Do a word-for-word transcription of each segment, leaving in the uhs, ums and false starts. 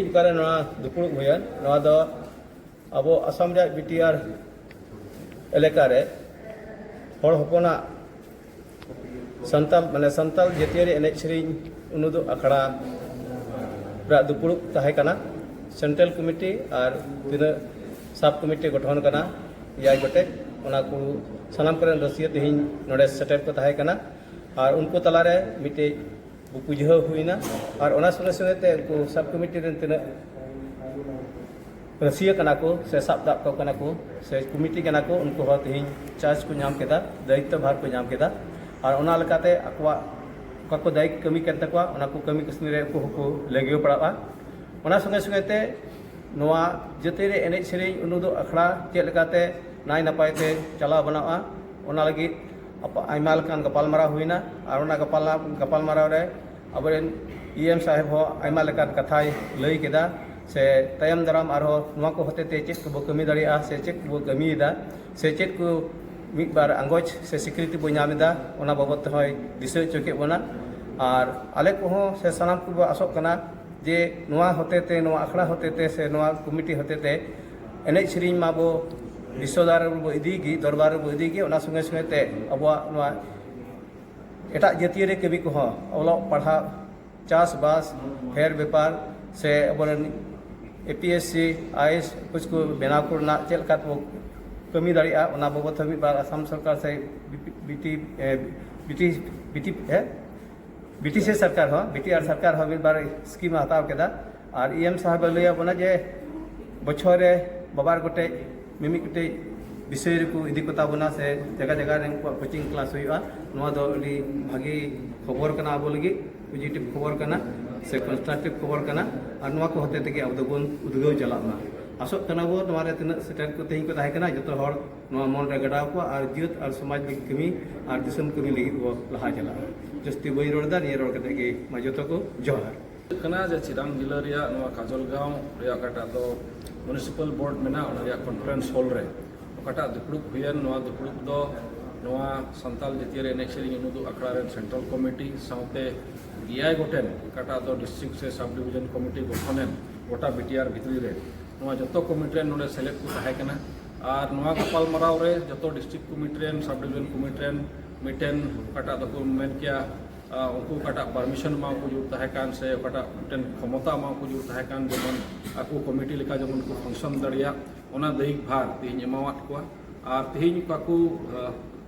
ᱚᱠᱟᱨᱮ ᱱᱚᱣᱟ ᱫᱩᱯᱲᱩᱵ ᱦᱩᱭᱮᱱ, ᱱᱚᱣᱟ ᱫᱚ ᱟᱵᱚ ᱟᱥᱟᱢ ᱨᱮᱭᱟᱜ ᱵᱤᱴᱤᱟᱨ ᱮᱞᱟᱠᱟ ᱨᱮ ᱦᱚᱲ ᱦᱚᱯᱚᱱᱟᱜ ᱥᱟᱱᱛᱟᱞ, ᱢᱟᱱᱮ ᱥᱟᱱᱛᱟᱞ ᱡᱟᱹᱛᱤᱭᱟᱹᱨᱤ ᱮᱱᱮᱡ ᱥᱮᱨᱮᱧ ᱩᱱᱩᱫᱩᱜ ᱟᱠᱷᱲᱟ ᱨᱮᱭᱟᱜ ᱫᱩᱯᱲᱩᱵ ᱛᱟᱦᱮᱸ ᱠᱟᱱᱟ᱾ ᱥᱮᱱᱴᱨᱟᱞ ᱠᱚᱢᱤᱴᱤ ᱟᱨ ᱛᱤᱱᱟᱹᱜ ᱥᱟᱵ ᱠᱚᱢᱤᱴᱤ ᱜᱚᱴᱷᱚᱱ ᱠᱟᱱᱟ, ᱮᱭᱟᱭ ᱜᱚᱴᱮᱡ, ᱚᱱᱟ ᱠᱚ ᱥᱟᱱᱟᱢ ᱠᱚᱨᱮᱱ ᱨᱟᱹᱥᱤᱭᱟᱹ ᱛᱮᱦᱮᱧ ᱱᱚᱰᱮ ᱥᱮᱴᱮᱨ ᱠᱚ ᱛᱟᱦᱮᱸ ᱠᱟᱱᱟ᱾ ᱟᱨ ᱩᱱᱠᱩ ᱛᱟᱞᱟᱨᱮ ᱢᱤᱫᱴᱮᱡ ᱵᱩᱡᱷᱟᱹᱣ ᱦᱩᱭᱱᱟ᱾ ᱟᱨ ᱚᱱᱟ ᱥᱚᱸᱜᱮ ᱥᱚᱸᱜᱮ ᱛᱮ ᱩᱱᱠᱩ ᱥᱟᱵ ᱠᱚᱢᱤᱴᱤ ᱨᱮᱱ ᱛᱤᱱᱟᱹᱜ ᱨᱟᱹᱥᱤᱭᱟᱹ ᱠᱟᱱᱟ ᱠᱚ ᱥᱮ ᱥᱟᱵ ᱫᱟᱜ ᱠᱚ ᱠᱟᱱᱟ ᱠᱚ ᱥᱮ ᱠᱚᱢᱤᱴᱤ ᱠᱟᱱᱟ ᱠᱚ, ᱩᱱᱠᱩ ᱦᱚᱸ ᱛᱮᱦᱮᱧ ᱪᱟᱨᱡᱽ ᱠᱚ ᱧᱟᱢ ᱠᱮᱫᱟ, ᱫᱟᱭᱤᱛᱛᱚ ᱵᱷᱟᱨ ᱠᱚ ᱧᱟᱢ ᱠᱮᱫᱟ᱾ ᱟᱨ ᱚᱱᱟ ᱞᱮᱠᱟᱛᱮ ᱟᱠᱚᱣᱟᱜ ᱚᱠᱟ ᱠᱚ ᱫᱟᱭᱤᱛᱛᱚ ᱠᱟᱹᱢᱤ ᱠᱟᱱ ᱛᱟᱠᱚᱣᱟ, ᱚᱱᱟ ᱠᱚ ᱠᱟᱹᱢᱤ ᱠᱟᱹᱥᱱᱤ ᱨᱮ ᱩᱱᱠᱩ ᱦᱚᱸᱠᱚ ᱞᱟᱹᱜᱤᱭᱟᱹ ᱯᱟᱲᱟᱜᱼᱟ᱾ ᱚᱱᱟ ᱥᱚᱸᱜᱮ ᱥᱚᱸᱜᱮ ᱛᱮ ᱱᱚᱣᱟ ᱡᱟᱹᱛᱤ ᱨᱮ ᱮᱱᱮᱡ ᱥᱮᱨᱮᱧ ᱩᱱᱩᱫᱩᱜ ᱟᱠᱷᱲᱟ ᱪᱮᱫ ᱞᱮᱠᱟᱛᱮ ᱱᱟᱭ ᱱᱟᱯᱟᱭ ᱛᱮ ᱪᱟᱞᱟᱣ ᱜᱟᱱᱚᱜᱼᱟ, ᱚᱱᱟ ᱞᱟᱹᱜᱤᱫ ᱟᱯᱟ-, ᱟᱭᱢᱟ ᱞᱮᱠᱟᱱ ᱜᱟᱯᱟᱞᱢᱟᱨᱟᱣ ᱦᱩᱭᱱᱟ᱾ ᱟᱨ ᱚᱱᱟ ᱜᱟᱯᱟᱞ-, ᱜᱟᱯᱟᱞᱢᱟᱨᱟᱣ ᱨᱮ ᱟᱵᱚᱨᱮᱱ ᱤ ᱮᱢ ᱥᱟᱦᱮᱵᱽ ᱦᱚᱸ ᱟᱭᱢᱟ ᱞᱮᱠᱟᱱ ᱠᱟᱛᱷᱟᱭ ᱞᱟᱹᱭ ᱠᱮᱫᱟ, ᱥᱮ ᱛᱟᱭᱚᱢ ᱫᱟᱨᱟᱢ ᱟᱨᱦᱚᱸ ᱱᱚᱣᱟ ᱠᱚ ᱦᱚᱛᱮ ᱛᱮ ᱪᱮᱫ ᱠᱚᱵᱚ ᱠᱟᱹᱢᱤ ᱫᱟᱲᱮᱭᱟᱜᱼᱟ ᱥᱮ ᱪᱮᱫ ᱠᱚᱵᱚ ᱠᱟᱹᱢᱤᱭᱮᱫᱟ ᱥᱮ ᱪᱮᱫ ᱠᱚ ᱢᱤᱫ ᱵᱟᱨ ᱟᱸᱜᱚᱪ ᱥᱮ ᱥᱤᱠᱨᱤᱛᱤ ᱵᱚ ᱧᱟᱢ ᱮᱫᱟ, ᱚᱱᱟ ᱵᱟᱵᱚᱫ ᱛᱮᱦᱚᱸᱭ ᱫᱤᱥᱟᱹ ᱦᱚᱪᱚ ᱠᱮᱫ ᱵᱚᱱᱟ᱾ ᱟᱨ ᱟᱞᱮ ᱠᱚᱦᱚᱸ ᱥᱮ ᱥᱟᱱᱟᱢ ᱠᱚᱵᱚ ᱟᱥᱚᱜ ᱠᱟᱱᱟ ᱡᱮ ᱱᱚᱣᱟ ᱦᱚᱛᱮ ᱛᱮ, ᱱᱚᱣᱟ ᱟᱠᱷᱲᱟ ᱦᱚᱛᱮ ᱛᱮ ᱥᱮ ᱱᱚᱣᱟ ᱠᱚᱢᱤᱴᱤ ᱦᱚᱛᱮ ᱛᱮ ᱮᱱᱮᱡ ᱥᱮᱨᱮᱧ ᱢᱟᱵᱚ ᱵᱤᱥᱥᱚ ᱫᱚᱨᱵᱟᱨ ᱨᱮᱵᱚ ᱤᱫᱤ ᱜᱮ, ᱫᱚᱨᱵᱟᱨ ᱨᱮᱵᱚ ᱤᱫᱤ ᱜᱮ, ᱚᱱᱟ ᱥᱚᱸᱜᱮ ᱥᱚᱸᱜᱮ ᱛᱮ ᱟᱵᱚᱣᱟᱜ ᱱᱚᱣᱟ ᱮᱴᱟᱜ ᱡᱟᱹᱛᱤᱭᱟᱹᱨᱤ ᱠᱟᱹᱢᱤ ᱠᱚᱦᱚᱸ, ᱚᱞᱚᱜ ᱯᱟᱲᱦᱟᱜ, ᱪᱟᱥᱵᱟᱥ, ᱯᱷᱮᱨ ᱵᱮᱯᱟᱨ, ᱥᱮ ᱟᱵᱚᱨᱮᱱ A P S C, I A S coach ᱠᱚ ᱵᱮᱱᱟᱣ ᱠᱚᱨᱮᱱᱟᱜ ᱪᱮᱫ ᱞᱮᱠᱟ ᱛᱮᱵᱚ ᱠᱟᱹᱢᱤ ᱫᱟᱲᱮᱭᱟᱜᱼᱟ, ᱚᱱᱟ ᱵᱟᱵᱚᱫ ᱦᱚᱸ ᱢᱤᱫ ᱵᱟᱨ ᱟᱥᱟᱢ ᱥᱚᱨᱠᱟᱨ ᱥᱮ ᱵᱤ ᱯᱤ, ᱵᱤ ᱴᱤ, ᱮ, ᱵᱤ ᱴᱤ, ᱵᱤ ᱴᱤ, ᱮ, ᱵᱤ ᱴᱤ ᱥᱤ ᱥᱚᱨᱠᱟᱨ ᱦᱚᱸ, ᱵᱤ ᱴᱤ ᱟᱨ ᱥᱚᱨᱠᱟᱨ ᱦᱚᱸ ᱢᱤᱫ ᱵᱟᱨ ᱥᱠᱤᱢ ᱮ ᱦᱟᱛᱟᱣ ᱠᱮᱫᱟ᱾ ᱟᱨ ᱤ ᱮᱢ ᱥᱟᱦᱮᱵᱽ ᱮ ᱞᱟᱹᱭ ᱟᱵᱚᱱᱟ ᱡᱮ ᱵᱚᱪᱷᱚᱨ ᱨᱮ ᱵᱟᱵᱟᱨ ᱜᱚᱴᱮᱡ, ᱢᱤᱢᱤᱫ ᱜᱚᱴᱮᱡ ᱵᱤᱥᱚᱭ ᱨᱮᱠᱚ ᱤᱫᱤ ᱠᱚᱛᱟ ᱵᱚᱱᱟ ᱥᱮ ᱡᱟᱭᱜᱟ ᱡᱟᱭᱜᱟ ᱨᱮ ᱩᱱᱠᱩᱣᱟᱜ ᱠᱳᱪᱤᱝ ᱠᱞᱟᱥ ᱦᱩᱭᱩᱜᱼᱟ᱾ ᱱᱚᱣᱟ ᱫᱚ ᱟᱹᱰᱤ ᱵᱷᱟᱹᱜᱤ ᱠᱷᱚᱵᱚᱨ ᱠᱟᱱᱟ ᱟᱵᱚ ᱞᱟᱹᱜᱤᱫ, ᱯᱚᱡᱤᱴᱤᱵᱷ ᱠᱷᱚᱵᱚᱨ ᱠᱟᱱᱟ ᱥᱮ ᱠᱚᱱᱥᱴᱨᱟᱠᱴᱤᱵᱷ ᱠᱷᱚᱵᱚᱨ ᱠᱟᱱᱟ᱾ ᱟᱨ ᱱᱚᱣᱟ ᱠᱚ ᱦᱚᱛᱮ ᱛᱮᱜᱮ ᱟᱵᱚ ᱫᱚᱵᱚᱱ ᱩᱫᱽᱜᱟᱹᱣ ᱪᱟᱞᱟᱜ ᱢᱟ᱾ ᱟᱥᱚᱜ ᱠᱟᱱᱟ ᱵᱚ ᱱᱚᱣᱟ ᱨᱮ ᱛᱤᱱᱟᱹᱜ ᱥᱮᱴᱮᱨ ᱠᱚ ᱛᱮᱦᱮᱧ ᱠᱚ ᱛᱟᱦᱮᱸ ᱠᱟᱱᱟ, ᱡᱚᱛᱚ ᱦᱚᱲ ᱱᱚᱣᱟ ᱢᱚᱱ ᱨᱮ ᱜᱟᱰᱟᱣ ᱠᱚᱣᱟ ᱟᱨ ᱡᱟᱹᱛ ᱟᱨ ᱥᱚᱢᱟᱡᱽ ᱞᱟᱹᱜᱤᱫ ᱠᱟᱹᱢᱤ ᱟᱨ ᱫᱤᱥᱚᱢ ᱠᱟᱹᱢᱤ ᱞᱟᱹᱜᱤᱫ ᱵᱚ ᱞᱟᱦᱟ ᱪᱟᱞᱟᱜᱼᱟ᱾ ᱡᱟᱹᱥᱛᱤ ᱵᱟᱹᱧ ᱨᱚᱲ ᱮᱫᱟ, ᱱᱤᱭᱟᱹ ᱨᱚᱲ ᱠᱟᱛᱮ ᱜᱮ ᱢᱟ ᱡᱚᱛᱚ ᱠᱚ ᱡᱚᱦᱟᱨ᱾ ᱦᱩᱭᱩᱜ ᱠᱟᱱᱟ ᱡᱮ ᱪᱤᱨᱟᱝ ᱡᱤᱞᱟᱹ ᱨᱮᱭᱟᱜ ᱱᱚᱣᱟ ᱠᱟᱡᱚᱞᱜᱟᱸᱣ ᱨᱮᱭᱟᱜ ᱚᱠᱟᱴᱟᱜ ᱫᱚ ᱢᱩᱱᱤᱥᱤᱯᱟᱞ ᱵᱳᱨᱰ ᱢᱮᱱᱟᱜᱼᱟ, ᱚᱱᱟ ᱨᱮᱭᱟᱜ ᱠᱚᱱᱯᱷᱟᱨᱮᱱᱥ ᱦᱚᱞ ᱨᱮ ᱚᱠᱟᱴᱟᱜ ᱫᱩᱯᱲᱩᱵ ᱦᱩᱭᱮᱱ, ᱱᱚᱣᱟ ᱫᱩᱯᱲᱩᱵ ᱫᱚ ᱱᱚᱣᱟ ᱥᱟᱱᱛᱟᱞ ᱡᱟᱹᱛᱤᱭᱟᱹᱨᱤ ᱮᱱᱮᱡ ᱥᱮᱨᱮᱧ ᱩᱱᱩᱫᱩᱜ ᱟᱠᱷᱲᱟ ᱨᱮᱱ ᱥᱮᱱᱴᱨᱟᱞ ᱠᱚᱢᱤᱴᱤ ᱥᱟᱶᱛᱮ ᱮᱭᱟᱭ ᱜᱚᱴᱮᱱ ᱚᱠᱟᱴᱟᱜ ᱫᱚ ᱰᱤᱥᱴᱨᱤᱠᱴ ᱥᱮ ᱥᱟᱵ ᱰᱤᱵᱷᱤᱡᱚᱱ ᱠᱚᱢᱤᱴᱤ ᱜᱚᱴᱷᱚᱱ ᱮᱱ, ᱜᱚᱴᱟ ᱵᱤ ᱴᱤ ᱟᱨ ᱵᱷᱤᱛᱨᱤ ᱨᱮ ᱱᱚᱣᱟ ᱡᱚᱛᱚ ᱠᱚᱢᱤᱴᱤ ᱨᱮᱱ ᱱᱚᱰᱮ ᱥᱮᱞᱮᱫ ᱠᱚ ᱛᱟᱦᱮᱸ ᱠᱟᱱᱟ᱾ ᱟᱨ ᱱᱚᱣᱟ ᱜᱟᱯᱟᱞᱢᱟᱨᱟᱣ ᱨᱮ ᱡᱚᱛᱚ ᱰᱤᱥᱴᱨᱤᱠᱴ ᱠᱚᱢᱤᱴᱤ ᱨᱮᱱ, ᱥᱟᱵ ᱰᱤᱵᱷᱤᱡᱚᱱ ᱠᱚᱢᱤᱴᱤ ᱨᱮᱱ, ᱢᱤᱫᱴᱮᱱ ᱚᱠᱟᱴᱟᱜ ᱫᱚᱠᱚ ᱢᱮᱱ ᱠᱮᱭᱟ, ᱟᱨ ᱩᱱᱠᱩ ᱚᱠᱟᱴᱟᱜ ᱯᱟᱨᱢᱤᱥᱚᱱ ᱮᱢᱟ ᱠᱚ ᱡᱟᱹᱨᱩᱲ ᱛᱟᱦᱮᱸ ᱠᱟᱱ ᱥᱮ ᱚᱠᱟᱴᱟᱜ ᱢᱤᱫᱴᱮᱱ ᱠᱷᱚᱢᱚᱛᱟ ᱮᱢᱟ ᱠᱚ ᱡᱟᱹᱨᱩᱲ ᱛᱟᱦᱮᱸ ᱠᱟᱱ, ᱡᱮᱢᱚᱱ ᱟᱠᱚ ᱠᱚᱢᱤᱴᱤ ᱞᱮᱠᱟ ᱡᱮᱢᱚᱱ ᱠᱚ ᱯᱷᱟᱝᱥᱚᱱ ᱫᱟᱲᱮᱭᱟᱜ, ᱚᱱᱟ ᱫᱟᱹᱭᱤᱠ ᱵᱷᱟᱨ ᱛᱮᱦᱮᱧ ᱮᱢᱟᱣᱟᱫ ᱠᱚᱣᱟ᱾ ᱟᱨ ᱛᱮᱦᱮᱧ ᱚᱠᱟ ᱠᱚ, ᱟᱸ,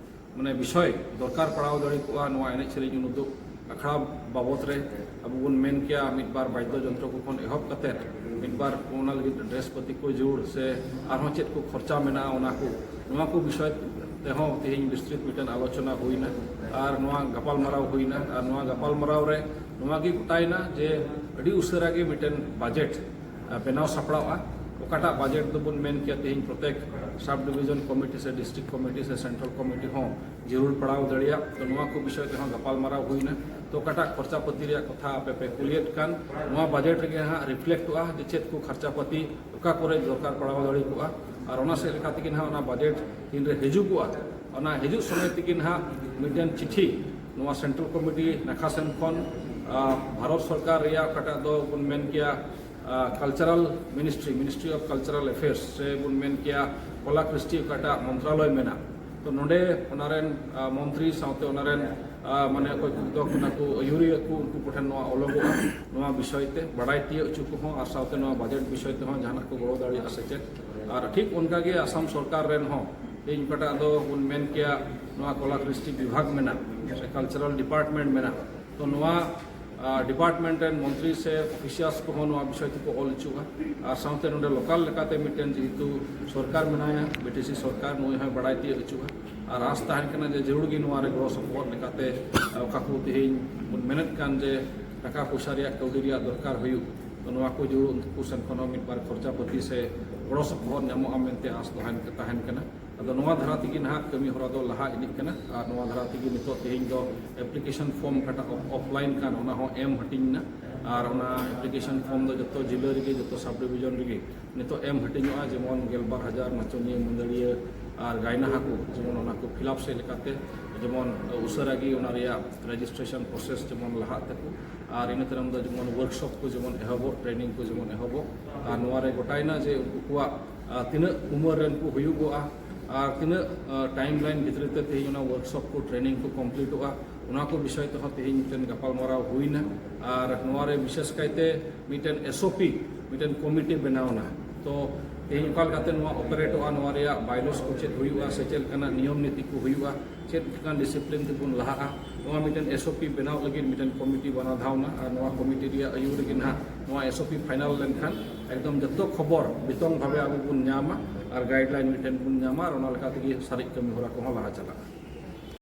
ᱢᱟᱱᱮ ᱵᱤᱥᱚᱭ ᱫᱚᱨᱠᱟᱨ ᱯᱟᱲᱟᱣ ᱫᱟᱲᱮ ᱠᱚᱜᱼᱟ ᱱᱚᱣᱟ ᱮᱱᱮᱡ ᱥᱮᱨᱮᱧ ᱩᱱᱩᱫᱩᱜ ᱟᱠᱷᱲᱟ ᱵᱟᱵᱚᱛ ᱨᱮ, ᱟᱵᱚ ᱵᱚᱱ ᱢᱮᱱ ᱠᱮᱭᱟ ᱢᱤᱫ ᱵᱟᱨ ᱵᱟᱫᱽᱫᱚ ᱡᱚᱱᱛᱨᱚ ᱠᱚ ᱠᱷᱚᱱ ᱮᱦᱚᱵ ᱠᱟᱛᱮᱫ ᱢᱤᱫ ᱵᱟᱨ ᱚᱱᱟ ᱞᱟᱹᱜᱤᱫ ᱰᱨᱮᱥ ᱯᱟᱹᱛᱤ ᱠᱚ ᱡᱟᱹᱨᱩᱲ ᱥᱮ ᱟᱨᱦᱚᱸ ᱪᱮᱫ ᱠᱚ ᱠᱷᱚᱨᱪᱟ ᱢᱮᱱᱟᱜᱼᱟ, ᱚᱱᱟ ᱠᱚ, ᱱᱚᱣᱟ ᱠᱚ ᱵᱤᱥᱚᱭ ᱛᱮᱦᱚᱸ ᱛᱮᱦᱮᱧ ᱵᱤᱥᱛᱨᱤᱛ ᱢᱤᱫᱴᱮᱱ ᱟᱞᱳᱪᱚᱱᱟ ᱦᱩᱭᱱᱟ ᱟᱨ ᱱᱚᱣᱟ ᱜᱟᱯᱟᱞᱢᱟᱨᱟᱣ ᱦᱩᱭᱱᱟ᱾ ᱟᱨ ᱱᱚᱣᱟ ᱜᱟᱯᱟᱞᱢᱟᱨᱟᱣ ᱨᱮ ᱱᱚᱣᱟ ᱜᱮ ᱜᱚᱴᱟᱭᱮᱱᱟ ᱡᱮ ᱟᱹᱰᱤ ᱩᱥᱟᱹᱨᱟ ᱜᱮ ᱢᱤᱫᱴᱮᱱ ᱵᱟᱡᱮᱴ ᱟᱨ ᱵᱮᱱᱟᱣ ᱥᱟᱯᱲᱟᱣᱜᱼᱟ᱾ ᱚᱠᱟᱴᱟᱜ ᱵᱟᱡᱮᱴ ᱫᱚᱵᱚᱱ ᱢᱮᱱ ᱠᱮᱭᱟ ᱛᱮᱦᱮᱧ ᱯᱨᱚᱛᱮᱠ ᱥᱟᱵ ᱰᱤᱵᱷᱤᱡᱚᱱ ᱠᱚᱢᱤᱴᱤ ᱥᱮ ᱰᱤᱥᱴᱨᱤᱠᱴ ᱠᱚᱢᱤᱴᱤ ᱥᱮ ᱥᱮᱱᱴᱨᱟᱞ ᱠᱚᱢᱤᱴᱤ ᱦᱚᱸ ᱡᱟᱹᱨᱩᱲ ᱯᱟᱲᱟᱣ ᱫᱟᱲᱮᱭᱟᱜ, ᱛᱚ ᱱᱚᱣᱟ ᱠᱚ ᱵᱤᱥᱚᱭ ᱛᱮᱦᱚᱸ ᱜᱟᱯᱟᱞᱢᱟᱨᱟᱣ ᱦᱩᱭᱱᱟ᱾ ᱛᱚ ᱚᱠᱟᱴᱟᱜ ᱠᱷᱚᱨᱪᱟ ᱯᱟᱹᱛᱤ ᱨᱮᱭᱟᱜ ᱠᱟᱛᱷᱟ ᱟᱯᱮ ᱯᱮ ᱠᱩᱞᱤᱭᱮᱫ ᱠᱟᱱ, ᱱᱚᱣᱟ ᱵᱟᱡᱮᱴ ᱨᱮᱜᱮ ᱦᱟᱸᱜ ᱨᱤᱯᱷᱞᱮᱠᱴᱚᱜᱼᱟ ᱡᱮ ᱪᱮᱫ ᱠᱚ ᱠᱷᱚᱨᱪᱟ ᱯᱟᱹᱛᱤ ᱚᱠᱟ ᱠᱚᱨᱮ ᱫᱚᱨᱠᱟᱨ ᱯᱟᱲᱟᱣ ᱫᱟᱲᱮ ᱠᱚᱜᱼᱟ᱾ ᱟᱨ ᱚᱱᱟ ᱥᱮᱫ ᱞᱮᱠᱟ ᱛᱮᱜᱮ ᱱᱟᱦᱟᱜ ᱚᱱᱟ ᱵᱟᱡᱮᱴ ᱛᱤᱱᱨᱮ ᱦᱤᱡᱩᱜᱚᱜᱼᱟ, ᱚᱱᱟ ᱦᱤᱡᱩᱜ ᱥᱚᱢᱚᱭ ᱛᱮᱜᱮ ᱱᱟᱦᱟᱜ ᱢᱤᱫᱴᱮᱱ ᱪᱤᱴᱷᱤ ᱱᱚᱣᱟ ᱥᱮᱱᱴᱨᱟᱞ ᱠᱚᱢᱤᱴᱤ ᱱᱟᱠᱷᱟ ᱥᱮᱱ ᱠᱷᱚᱱ, ᱟᱨ ᱵᱷᱟᱨᱚᱛ ᱥᱚᱨᱠᱟᱨ ᱨᱮᱭᱟᱜ ᱚᱠᱟᱴᱟᱜ ᱫᱚ ᱵᱚᱱ ᱢᱮᱱ ᱠᱮᱭᱟ, ᱟᱨ cultural ministry, ministry of cultural affairs ᱥᱮ ᱵᱚᱱ ᱢᱮᱱ ᱠᱮᱭᱟ ᱠᱚᱞᱟ ᱠᱨᱤᱥᱴᱤ ᱚᱠᱟᱴᱟᱜ ᱢᱚᱱᱛᱨᱟᱞᱚᱭ ᱢᱮᱱᱟᱜ, ᱛᱚ ᱱᱚᱰᱮ ᱚᱱᱟ ᱨᱮᱱ, ᱟᱨ ᱢᱚᱱᱛᱨᱤ ᱥᱟᱶᱛᱮ ᱚᱱᱟ ᱨᱮᱱ, ᱟᱨ ᱢᱟᱱᱮ ᱚᱠᱚᱭ ᱠᱚ ᱫᱚ ᱠᱟᱱᱟ ᱠᱚ ᱟᱹᱭᱩᱨᱤᱭᱟᱹ ᱠᱚ, ᱩᱱᱠᱩ ᱠᱚᱴᱷᱮᱱ ᱱᱚᱣᱟ ᱚᱞᱚᱜᱚᱜᱼᱟ, ᱱᱚᱣᱟ ᱵᱤᱥᱚᱭ ᱛᱮ ᱵᱟᱰᱟᱭ ᱛᱤᱭᱳᱜ ᱦᱚᱪᱚ ᱠᱚᱦᱚᱸ ᱟᱨ ᱥᱟᱶᱛᱮ ᱱᱚᱣᱟ ᱵᱟᱡᱮᱴ ᱵᱤᱥᱚᱭ ᱛᱮᱦᱚᱸ ᱡᱟᱦᱟᱱᱟᱜ ᱠᱚ ᱜᱚᱲᱚ ᱫᱟᱲᱮᱭᱟᱜᱼᱟ ᱥᱮ ᱪᱮᱫ᱾ ᱟᱨ ᱴᱷᱤᱠ ᱚᱱᱠᱟ ᱜᱮ ᱟᱥᱟᱢ ᱥᱚᱨᱠᱟᱨ ᱨᱮᱱ ᱦᱚᱸ ᱛᱮᱦᱮᱧ ᱚᱠᱟᱴᱟᱜ ᱫᱚ ᱵᱚᱱ ᱢᱮᱱ ᱠᱮᱭᱟ ᱱᱚᱣᱟ ᱠᱚᱞᱟ ᱠᱨᱤᱥᱴᱤ ᱵᱤᱵᱷᱟᱜᱽ ᱢᱮᱱᱟᱜ ᱥᱮ ᱠᱟᱞᱪᱟᱨᱟᱞ ᱰᱤᱯᱟᱨᱴᱢᱮᱱᱴ ᱢᱮᱱᱟᱜ, ᱛᱚ ᱱᱚᱣᱟ, ᱟᱨ ᱰᱤᱯᱟᱨᱴᱢᱮᱱᱴ ᱨᱮᱱ ᱢᱚᱱᱛᱨᱤ ᱥᱮ ᱚᱯᱷᱤᱥᱤᱭᱟᱞᱥ ᱠᱚᱦᱚᱸ ᱱᱚᱣᱟ ᱵᱤᱥᱚᱭ ᱛᱮᱠᱚ ᱚᱞ ᱦᱚᱪᱚᱜᱼᱟ᱾ ᱟᱨ ᱥᱟᱶᱛᱮ ᱱᱚᱰᱮ ᱞᱳᱠᱟᱞ ᱞᱮᱠᱟᱛᱮ ᱢᱤᱫᱴᱮᱱ ᱡᱮᱦᱮᱛᱩ ᱥᱚᱨᱠᱟᱨ ᱢᱮᱱᱟᱭᱟ, ᱵᱤ ᱴᱤ ᱥᱤ ᱥᱚᱨᱠᱟᱨ, ᱱᱩᱭ ᱦᱚᱸᱭ ᱵᱟᱲᱟᱭ ᱛᱤᱭᱳᱜ ᱦᱚᱪᱚᱜᱼᱟ᱾ ᱟᱨ ᱟᱥ ᱛᱟᱦᱮᱱ ᱠᱟᱱᱟ ᱡᱮ ᱡᱟᱹᱨᱩᱲ ᱜᱮ ᱱᱚᱣᱟ ᱨᱮ ᱜᱚᱲᱚ ᱥᱚᱯᱚᱦᱚᱫ ᱞᱮᱠᱟᱛᱮ, ᱟᱨ ᱚᱠᱟ ᱠᱚ ᱛᱮᱦᱮᱧ ᱵᱚᱱ ᱢᱮᱱᱮᱫ ᱠᱟᱱ ᱡᱮ ᱴᱟᱠᱟ ᱯᱚᱭᱥᱟ ᱨᱮᱭᱟᱜ, ᱠᱟᱹᱣᱰᱤ ᱨᱮᱭᱟᱜ ᱫᱚᱨᱠᱟᱨ ᱦᱩᱭᱩᱜ, ᱛᱚ ᱱᱚᱣᱟ ᱠᱚ ᱡᱟᱹᱨᱩᱲ ᱩᱱᱠᱩ ᱥᱮᱱ ᱠᱷᱚᱱ ᱦᱚᱸ ᱢᱤᱫ ᱵᱟᱨ ᱠᱷᱚᱨᱪᱟ ᱯᱟᱹᱛᱤ ᱥᱮ ᱜᱚᱲᱚ ᱥᱚᱯᱚᱦᱚᱫ ᱧᱟᱢᱚᱜᱼᱟ ᱢᱮᱱᱛᱮ ᱟᱥ ᱛᱟᱦᱮᱱ, ᱛᱟᱦᱮᱱ ᱠᱟᱱᱟ᱾ ᱟᱫᱚ ᱱᱚᱣᱟ ᱫᱷᱟᱨᱟ ᱛᱮᱜᱮ ᱱᱟᱦᱟᱜ ᱠᱟᱹᱢᱤ ᱦᱚᱨᱟ ᱫᱚ ᱞᱟᱦᱟ ᱤᱫᱤᱜ ᱠᱟᱱᱟ᱾ ᱟᱨ ᱱᱚᱣᱟ ᱫᱷᱟᱨᱟ ᱛᱮᱜᱮ ᱱᱤᱛᱚᱜ ᱛᱮᱦᱮᱧ ᱫᱚ ᱮᱯᱞᱤᱠᱮᱥᱚᱱ ᱯᱷᱚᱨᱢ ᱚᱠᱟᱴᱟᱜ ᱚᱯᱷᱞᱟᱭᱤᱱ ᱠᱟᱱ, ᱚᱱᱟ ᱦᱚᱸ ᱮᱢ ᱦᱟᱹᱴᱤᱧ ᱮᱱᱟ᱾ ᱟᱨ ᱚᱱᱟ ᱮᱯᱞᱤᱠᱮᱥᱚᱱ ᱯᱷᱚᱨᱢ ᱫᱚ ᱡᱚᱛᱚ ᱡᱤᱞᱟᱹ ᱨᱮᱜᱮ, ᱡᱚᱛᱚ ᱥᱟᱵ ᱰᱤᱵᱷᱤᱡᱚᱱ ᱨᱮᱜᱮ ᱱᱤᱛᱚᱜ ᱮᱢ ᱦᱟᱹᱴᱤᱧᱚᱜᱼᱟ, ᱡᱮᱢᱚᱱ ᱜᱮᱞᱵᱟᱨ ᱦᱟᱡᱟᱨ ᱱᱟᱪᱚᱱᱤᱭᱟᱹ ᱢᱟᱹᱫᱟᱹᱲᱤᱭᱟᱹ ᱟᱨ ᱜᱟᱭᱱᱟᱦᱟ ᱠᱚ ᱡᱮᱢᱚᱱ ᱚᱱᱟ ᱠᱚ ᱯᱷᱤᱞᱟᱯ ᱥᱮᱫ ᱞᱮᱠᱟᱛᱮ ᱡᱮᱢᱚᱱ ᱩᱥᱟᱹᱨᱟ ᱜᱮ ᱚᱱᱟ ᱨᱮᱭᱟᱜ ᱨᱮᱡᱤᱥᱴᱨᱮᱥᱚᱱ ᱯᱨᱚᱥᱮᱥ ᱡᱮᱢᱚᱱ ᱞᱟᱦᱟᱜ ᱛᱟᱠᱚ᱾ ᱟᱨ ᱤᱱᱟᱹ ᱛᱟᱭᱱᱚᱢ ᱫᱚ ᱡᱮᱢᱚᱱ ᱣᱟᱨᱠᱥᱚᱯ ᱠᱚ ᱡᱮᱢᱚᱱ ᱮᱦᱚᱵᱚᱜ, ᱴᱨᱮᱱᱤᱝ ᱠᱚ ᱡᱮᱢᱚᱱ ᱮᱦᱚᱵᱚᱜ᱾ ᱟᱨ ᱱᱚᱣᱟ ᱨᱮ ᱜᱚᱴᱟᱭᱮᱱᱟ ᱡᱮ ᱩᱱᱠᱩ ᱠᱚᱣᱟᱜ ᱟᱨ ᱛᱤᱱᱟᱹᱜ ᱩᱢᱮᱨ ᱨᱮᱱ ᱠᱚ ᱦᱩᱭᱩᱜᱚᱜᱼᱟ ᱟᱨ ᱛᱤᱱᱟᱹᱜ ᱴᱟᱭᱤᱢ ᱞᱟᱭᱤᱱ ᱵᱷᱤᱛᱨᱤ ᱛᱮ ᱛᱮᱦᱮᱧ ᱚᱱᱟ ᱣᱟᱨᱠᱥᱚᱯ ᱠᱚ ᱴᱨᱮᱱᱤᱝ ᱠᱚ ᱠᱚᱢᱯᱞᱤᱴᱚᱜᱼᱟ, ᱚᱱᱟ ᱠᱚ ᱵᱤᱥᱚᱭ ᱛᱮᱦᱚᱸ ᱛᱮᱦᱮᱧ ᱢᱤᱫᱴᱮᱱ ᱜᱟᱯᱟᱞᱢᱟᱨᱟᱣ ᱦᱩᱭᱱᱟ᱾ ᱟᱨ ᱱᱚᱣᱟ ᱨᱮ ᱵᱤᱥᱮᱥ ᱠᱟᱭᱛᱮ ᱢᱤᱫᱴᱮᱱ ᱮᱥ ᱳ ᱯᱤ, ᱢᱤᱫᱴᱮᱱ ᱠᱚᱢᱤᱴᱤ ᱵᱮᱱᱟᱣ ᱮᱱᱟ᱾ ᱛᱚ ᱛᱮᱦᱮᱧ ᱚᱠᱟ ᱞᱮᱠᱟᱛᱮ ᱱᱚᱣᱟ ᱚᱯᱟᱨᱮᱴᱚᱜᱼᱟ, ᱱᱚᱣᱟ ᱨᱮᱭᱟᱜ ᱵᱟᱭᱞᱚᱥ ᱠᱚ ᱪᱮᱫ ᱦᱩᱭᱩᱜᱼᱟ ᱥᱮ ᱪᱮᱫ ᱞᱮᱠᱟᱱᱟᱜ ᱱᱤᱭᱚᱢ ᱱᱤᱛᱤ ᱠᱚ ᱦᱩᱭᱩᱜᱼᱟ, ᱪᱮᱫ ᱞᱮᱠᱟᱱ ᱰᱤᱥᱤᱯᱞᱤᱱ ᱛᱮᱵᱚᱱ ᱞᱟᱦᱟᱜᱼᱟ, ᱱᱚᱣᱟ ᱢᱤᱫᱴᱮᱱ ᱮᱥ ᱳ ᱯᱤ ᱵᱮᱱᱟᱣ ᱞᱟᱹᱜᱤᱫ ᱢᱤᱫᱴᱮᱱ ᱠᱚᱢᱤᱴᱤ ᱵᱮᱱᱟᱣ ᱫᱷᱟᱣ ᱮᱱᱟ᱾ ᱟᱨ ᱱᱚᱣᱟ ᱠᱚᱢᱤᱴᱤ ᱨᱮᱭᱟᱜ ᱟᱹᱭᱩᱨ ᱨᱮᱜᱮ ᱱᱟᱦᱟᱜ ᱱᱚᱣᱟ ᱮᱥ ᱳ ᱯᱤ ᱯᱷᱟᱭᱱᱟᱞ ᱞᱮᱱᱠᱷᱟᱱ ᱮᱠᱫᱚᱢ ᱡᱚᱛᱚ ᱠᱷᱚᱵᱚᱨ ᱵᱤᱛᱚᱝ ᱵᱷᱟᱵᱮ ᱟᱵᱚ ᱵᱚᱱ ᱧᱟᱢᱟ ᱟᱨ ᱜᱟᱭᱤᱰᱞᱟᱭᱤᱱ ᱢᱤᱫᱴᱮᱱ ᱵᱚᱱ ᱧᱟᱢᱟ ᱟᱨ ᱚᱱᱟ ᱞᱮᱠᱟ ᱛᱮᱜᱮ ᱥᱟᱨᱮᱡ ᱠᱟᱹᱢᱤ ᱦᱚᱨᱟ ᱠᱚᱦᱚᱸ ᱞᱟᱦᱟ ᱪᱟᱞᱟᱜᱼᱟ᱾